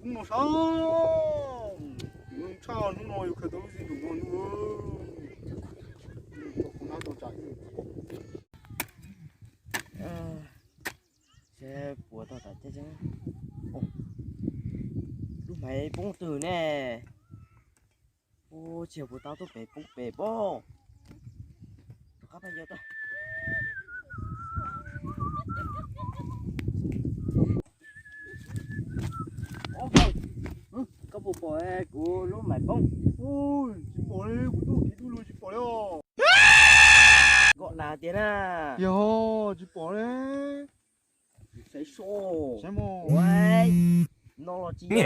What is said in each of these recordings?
Hnub no sab, tshaj hnub no yuav khaws tau lub zim ntuj no nub. Seb puas tau tam ceeb. Lub maiv poob twg ne? Ua tsis yog puas tau tuaj pem poob pem pob. Rov qab pab yog tau. Koj puas pom kuv lub maiv poob? Tsis pom li, kuv tuaj kiv dub lug tsis pom li os. Nkoj nas tiag na. Yog tsis pom li. Saib soj. Saib mog. No los tsis yog.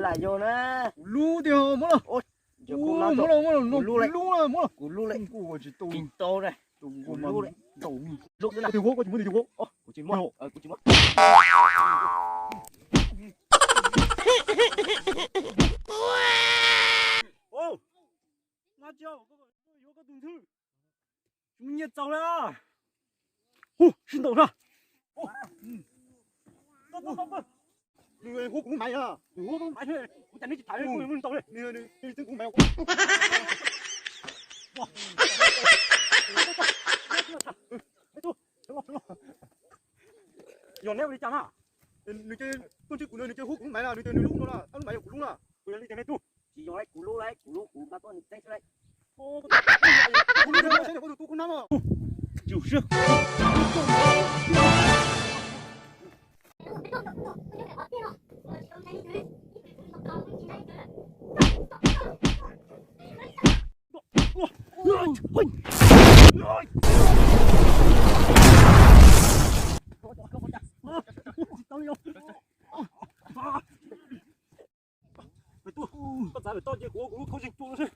Lam yog na. Kuv lub tiag mog. Kuv lub, kuv lub, kuv lub, kuv lub. Kuv lub lawm. Kuv tsis tau na. Kuv lub lawm. Tus kuv mas ntaus. Lub na. Tus kuv, kuv tsis muab tus kuv. Kuv tsis muab. Kuv tsis muab. Yuav koj tus ntxhw. Mus nyiaj txaus li. Hu, sib ntaus na. Nws hu kuv maiv na. Nws hu kuv maiv, kuv cas neb tsis tham li, kuv ntaus li. Nws txeeb kuv maiv. Yog neb ua li cas na? Nws ces tuaj ntsib kuv no, nws ces hu kuv lub maiv na, nws tias nws lub no na, tab lub maiv yog kuv lub na. Kuv yog li tias neb tug, tsis yog li kuv lub lauj, kuv lub kuv npab tuaj nws tseeb xwb lauj. Tsis siab. Koj txav lawm toj ces kuv ua kuv lub khau zeeg tu xwb.